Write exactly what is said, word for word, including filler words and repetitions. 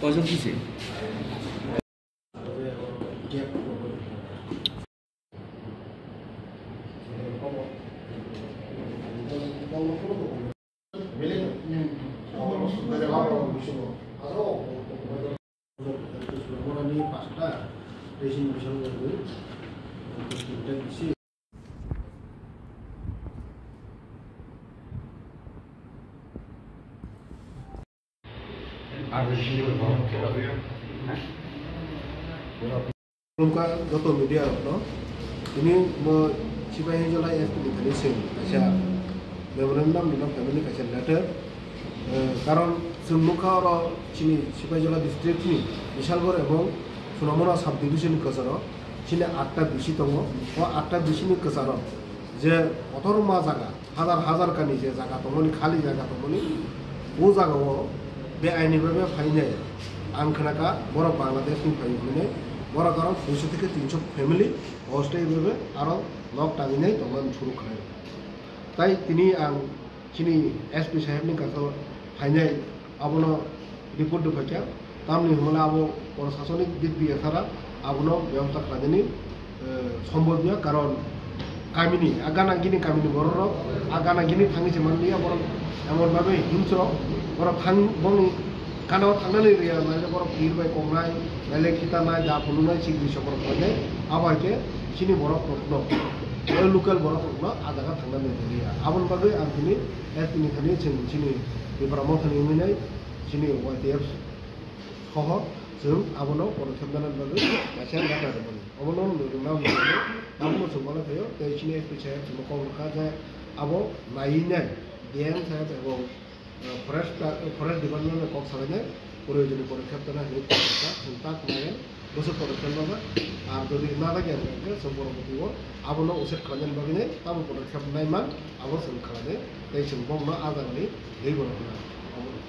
Koison kisi? Khulumkha joto media rokno, tini mo Sipahijola S P ni thani chwng kaisa memorandum rwna phaimani kaisa letter, eh, karon chwng nukha oro chini Sipahijola district ni Bisalgor ebong Sunamura sub division ni kwcharo chini atta B C tongo, o atta B C ni kwcharo je kotorma jaga, hajar hajar kani je jaga tongmani, khali jaga tongmani, o jagao beaini bhabe phainai. Ang khnakha borok Bangladesh ni phai hwnwi, borok aro duiso theke tinso family hostel bhabe aro nok tangwi nai tongmani phuru khnai. Tai tini ang chini S P saheb ni kaso phainai, abono report rwphaikha, tamni hwnmale abo prosasonik dik diya sara abono bebosta khlainani, eh, sombhob ya, karon kamini, a gana gini kamini bororok, a gana gini thangwi se manliya, borok emon bhabe himsrok, borok thang, boni gana o thangnani riya, naile borok pir bai koknai, naile khitanai, da phunuknai, sikri sokorok khlainai, abo hai khe chini borok rokno, o local borok rokno a jaga thangnani riya. Aboni bagwi ang tini S P ni thani chwng chini Tipra Motha ni wngwi nai, chini Y T F soho chwng abono podokkhep nana bagwi kaisa letter rwmani. Obono nwng rwna hwnwi abono chwng mano phaio, tei chini S P saheb chwngno kok rwkha je abo naiwi nai D M saheb ebong, eh, forest, eh, forest department bai kok salainai, proyojoni podokkhep tana hwnwi kok rwkha, chwng tak naiwi bwswk podokkhep nana, ar jodi nana khe hwnkhe chwng poroboti o abono uset khlainani bagwi nai tamo podokkhep naiman abo chwng khlainai, tei chwng bokno a jagani twi borok rwna obono.